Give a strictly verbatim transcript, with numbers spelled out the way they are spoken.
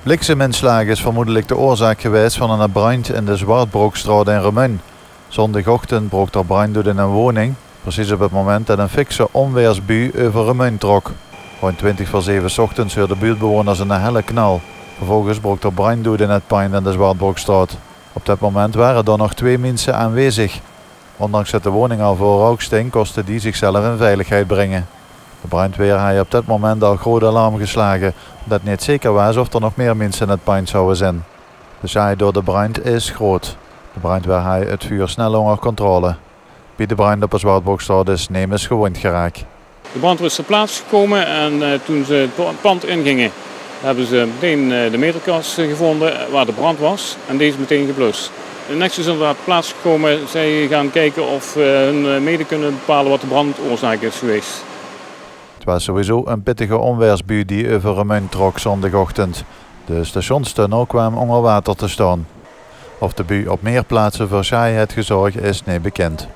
Blikseminslaag is vermoedelik de oorzaak gewaes van 'ne brandj in de Zwartbrookstraot in Remunj. Zóndigochtend brook d'r brandj oet in 'n woning, precies op 't moment det 'n fikse ónwaersbuuj euver Remunj trok. Rónd twintig veur zeve 's ochtends heurde buurtbewoners 'ne helle knal. Vervolges brook d'r brandj oet in 't pandj in de Zwartbrookstraot. Op det moment ware dao nog twee minse aanwezig. Óndanks det de woning al vol rouk sting, kóste die zichzelf in veiligheid bringe. De brandjwaer haaj op det moment al groot alarm geslage, ómdet neet zeker waas of d'r nog mier minse in 't pandj zouwe zin. De sjaaj door de brandj is groot. De brandjwaer haaj 't vuur snel ónger controle. Bie de brandj op de Zwartbrookstraot is nemes gewóndj geraak. De brandweer is ter plaatse gekomen en eh, toen ze het pa- pand ingingen, hebben ze meteen eh, de meterkast eh, gevonden eh, waar de brand was en deze meteen geblust. De nexus is inderdaad plaatsgekomen. Zij gaan kijken of we hun eh, mede kunnen bepalen wat de brandoorzaak is geweest. 't Waas sowieso 'n pittige ónwaersbuuj die euver Remunj trok zóndigochtend. De stationstunnel kwaam ónger water te staon. Of de buuj op mier plaatse veur sjaajheid gezorg is neet bekind.